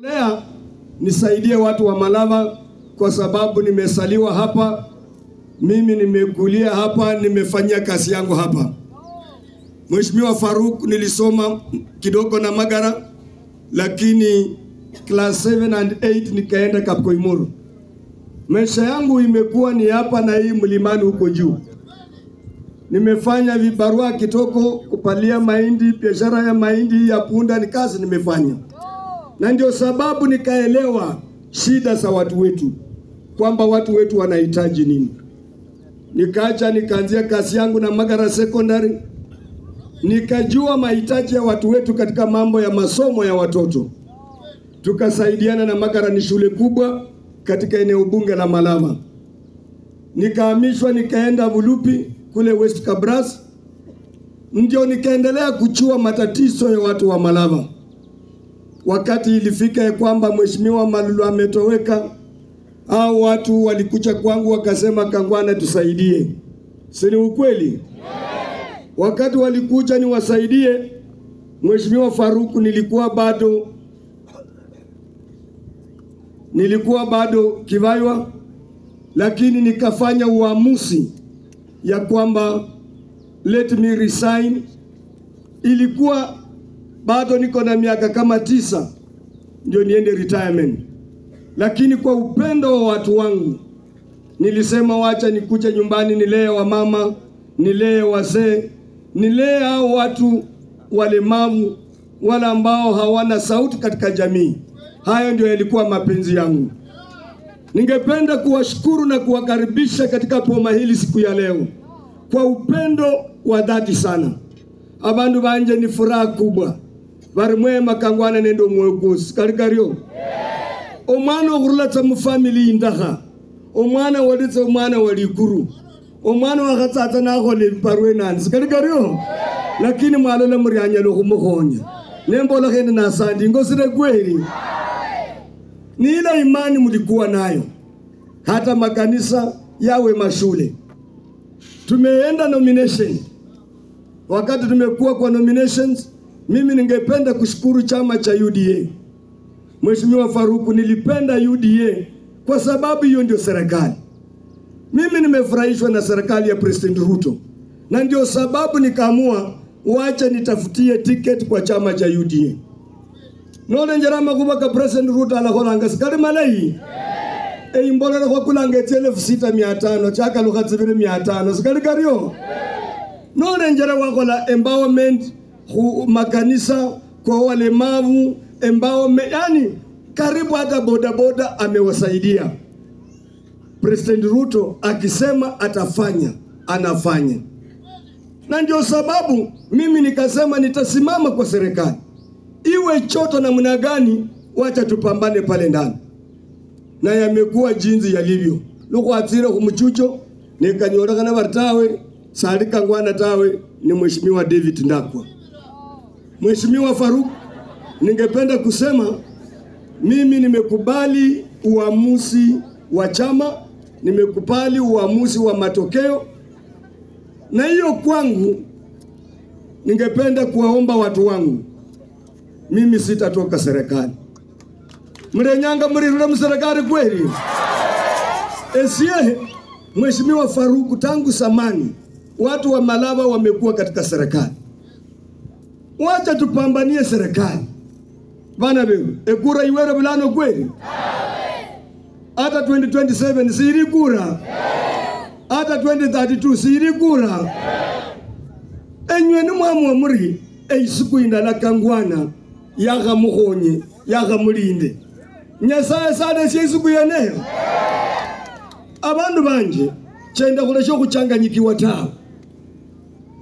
Lea nisaidie watu wa Malava kwa sababu nimesaliwa hapa, mimi nimekulia hapa, nimefanyia kazi yangu hapa. Mheshimiwa Faruk, nilisoma kidogo na Magara, lakini class 7 and 8 nikaenda Kapkoimuru. Maisha yangu imekuwa ni hapa na hii mlimani huko juu. Nimefanya vibarua kitoko, kupalia mahindi, biashara ya mahindi ya punda, ni kazi nimefanya. Na ndio sababu nikaelewa shida za watu wetu, kwamba watu wetu wanahitaji nini. Nikaacha nikaanzia kazi yangu na Magara Secondary. Nikajua mahitaji ya watu wetu katika mambo ya masomo ya watoto. Tukasaidiana na Magara, ni shule kubwa katika eneo bunge la Malava. Nikahamishwa nikaenda Bulupi kule West Kabras. Ndio nikaendelea kuchua matatizo ya watu wa Malava. Wakati ilifika ya kwamba Mheshimiwa Malulu ametoweka, hao watu walikuja kwangu wakasema, Kangwana tusaidie. Si ni ukweli? Yeah. Wakati walikuja niwasaidie, Mheshimiwa Faruk nilikuwa bado Kivaywa, lakini nikafanya uamuzi ya kwamba let me resign. Ilikuwa bado niko na miaka kama 9 ndio niende retirement. Lakini kwa upendo wa watu wangu nilisema wacha nikuje nyumbani nilee wamama, nilee wazee, nilee hao watu walemavu, wala ambao hawana sauti katika jamii. Hayo ndio yalikuwa mapenzi yangu. Ningependa kuwashukuru na kuwakaribisha katika poma hili siku ya leo kwa upendo wa dhati sana. Abandu banje ni furaha kubwa. Barimwe Makangwana nendo mwokozi. Karikario. Omwana okhurula mu family indakha. Omwana walitsa omwana walikuru. Omwana wakhatsatsa nakhola ebibarua enansi. Karikario. Lakini mwalola muri anyala khumukhonya. Nembola khende nasandi ngosire kweli. Ni ile imani mlikuwa nayo. Hata makanisa yawe mashule. Tumeenda nomination. Wakati tumekuwa kwa nominations, mimi ningependa kushukuru chama cha UDA. Mheshimiwa Faruku, nilipenda UDA kwa sababu hiyo ndio serikali. Mimi nimefurahishwa na serikali ya President Ruto. Na ndio sababu nikaamua wacha nitafutie ticket kwa chama cha UDA. Nole njerama kubaka President Ruto alakholanga sikali malayi. Eimbolera kwa kulanga 6,500 chaka lukha 2,500 sikali kario. Nole njera wakola empowerment ku makanisa kwa walemavu, empowerment, yani karibu hata boda boda amewasaidia. President Ruto akisema atafanya, anafanya. Na ndio sababu mimi nikasema nitasimama kwa serikali. Iwe choto namna gani, wacha tupambane pale ndani. Na yamekuwa jinsi yalivyo. Lukwatire kumuchucho, nikanyoraka na bartawe, sali Kangwana tawe ni Mheshimiwa David Ndakwa. Mheshimiwa Faruk, ningependa kusema mimi nimekubali uamuzi wa chama, nimekubali uamuzi wa matokeo. Na hiyo kwangu ningependa kuwaomba watu wangu, mimi sitatoka serikali. Mrenyanga mrirura mserikali kweli? Esie Mheshimiwa Faruk, tangu zamani watu wa Malava wamekuwa katika serikali. Wacha tupambanie serikali. Bana bewe, ekura iwere bulano kweli? Hata 2027 siri kura. Hata 2032 siri kura. Enywe ni mwamu wa muri, eisiku indala Kangwana, yaga mukhonye, yaga mulinde. Nyasaye sade siisiku yeneyo. Abandu banje, chenda kulesho kuchanganyikiwa tawe.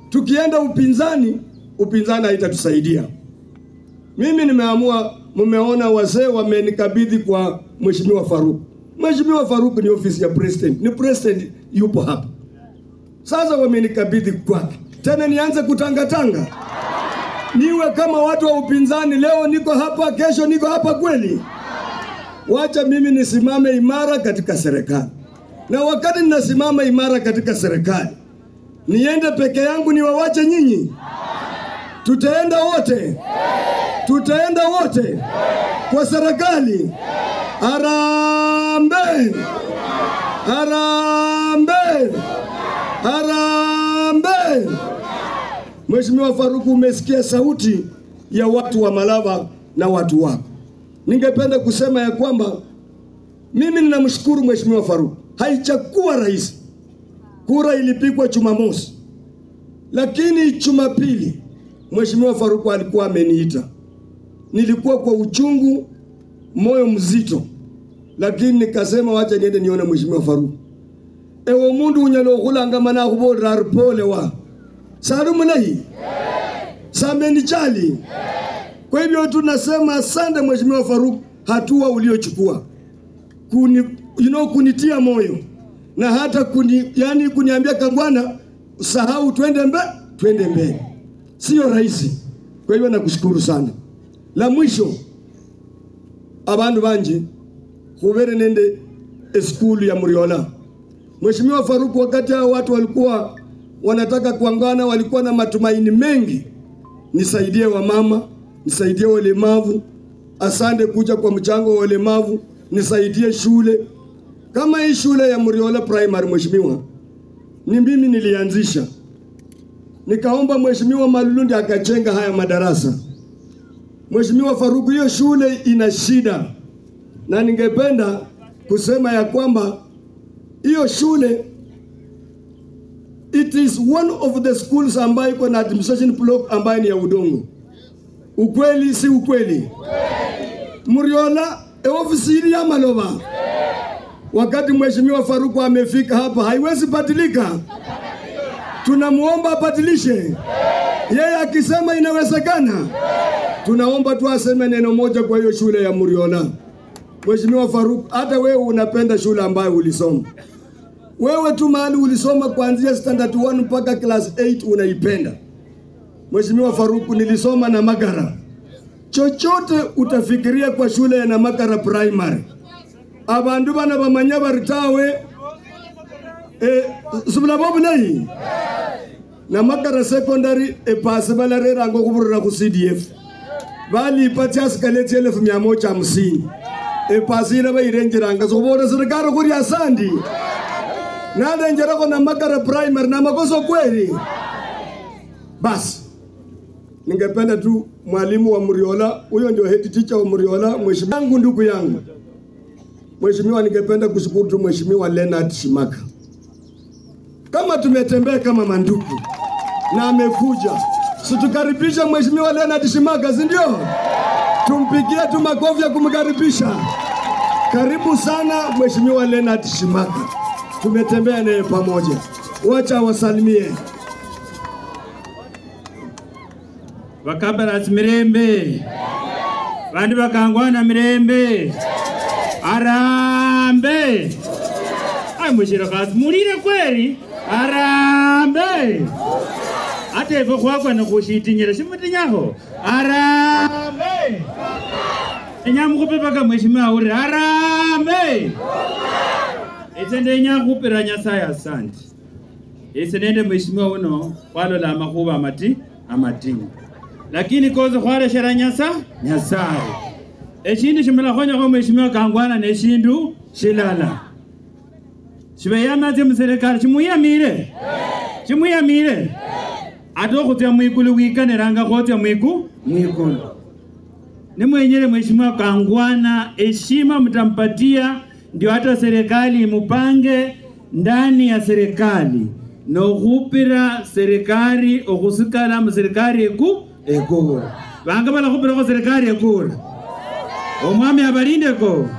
Tukienda upinzani, upinzani haitatusaidia. Mimi nimeamua, mumeona wazee wamenikabidhi kwa Mheshimiwa Faruk. Mheshimiwa Faruk ni ofisi ya president, ni president yupo hapa. Sasa wamenikabidhi kwake. Tena nianze kutangatanga. Niwe kama watu wa upinzani, leo niko hapa, kesho niko hapa kweli? Wacha mimi nisimame imara katika serikali. Na wakati ninasimama imara katika serikali, niende peke yangu niwawache nyinyi? Tutaenda wote. Tutaenda wote kwa serikali. Harambee! Harambee! Harambee! Mheshimiwa Faruku, umesikia sauti ya watu wa Malava na watu wako. Ningependa kusema ya kwamba mimi ninamshukuru Mheshimiwa Faruku. Haichakuwa rahisi. Kura ilipigwa Jumamosi, lakini Jumapili Mheshimiwa Faruku alikuwa ameniita. Nilikuwa kwa uchungu, moyo mzito, lakini nikasema wacha niende nione Mheshimiwa Faruku. Ewo mundu unyalo khulanga mana khubolera pole wa salumu nahi samenichali. Kwa hivyo tunasema asante Mheshimiwa Faruku, hatua uliochukua kunitia moyo na hata kuniambia Kangwana sahau, twende mbele. Sio rahisi. Kwa hivyo nakushukuru sana. La mwisho, abandu banje khubere nende eskulu ya Muriola. Mheshimiwa Faruku, wakati hao watu walikuwa wanataka kuangana, walikuwa na matumaini mengi. Nisaidie wamama, nisaidie walemavu, asante kuja kwa mchango wa walemavu, nisaidie shule. Kama hii shule ya Muriola Primary, mheshimiwa, ni mimi nilianzisha. Nikaomba Mheshimiwa Malulundi akajenga haya madarasa. Mheshimiwa Faruku, hiyo shule ina shida, na ningependa kusema ya kwamba hiyo shule, it is one of the schools ambayo iko na administration block ambayo ni ya udongo. Ukweli si ukweli? Muriola ofisi ya Malova. Wakati Mheshimiwa Faruku amefika hapa, haiwezi badilika. Tunamuomba abadilishe. Yeye akisema inawezekana. Tunaomba tu aseme neno moja kwa hiyo shule ya Muriola. Mheshimiwa Faruku, hata wewe unapenda shule ambayo ulisoma. Wewe tu mahali ulisoma kuanzia standard 1 mpaka class 8 unaipenda. Mheshimiwa Faruku, nilisoma na Makara. Chochote utafikiria kwa shule ya Namakara Primary. Abandu bana bamanya baritawe subula nayi. Namakara Secondary epasi balarera ngo kuburira ku CDF. Bali ipatia sikaleti 1150. Epasi ira bayirengeranga so serikali kuri asandi. Nalenjera ko Namakara Primary na makoso kweli. Bas, ningependa tu mwalimu wa Muriola, huyo ndio head teacher wa Muriola, mheshimiwa yangu, ndugu yangu. Mheshimiwa, ningependa kushukuru tu Mheshimiwa Leonard Shimaka. Kama tumetembea kama mandugu na amekuja, situkaribisha Mheshimiwa Leonard Shimaka, si ndio? Tumpigie tu makofi ya kumkaribisha. Karibu sana Mheshimiwa Leonard Shimaka. Tumetembea naye pamoja. Wacha wasalimie. Wakabarasi mirembe. Bandu bakangwana mirembe. Arambe. Ai mushiro kazi mulire kweli. Arambe. Ate ifo kwakwa nokushitinyira simutinyakho. Arambe. Enyamukhupe paka mheshimiwa uri arambe. Ese ndenyakhupira Nyasaye asante. Ese nende mheshimiwa uno khwalola amakhuba amatinyu. Lakini kozi khwareshera Nyasaye. Eshindu shimulakhonyakho mheshimiwa Kangwana neshindu shilala. Shibeyamaze muserikali shimuyamire. Shimuyamire. Ate okhutya mwikulu wikaniranga khotya mwikulu. Nimwenyere mheshimiwa Kangwana heshima mtampatia, ndio hata serikali imupange ndani ya serikali. Nokhupira serikali okhusikala muserikali ekura. Banga balakhupira serikali ekura. Omwami abalindeko.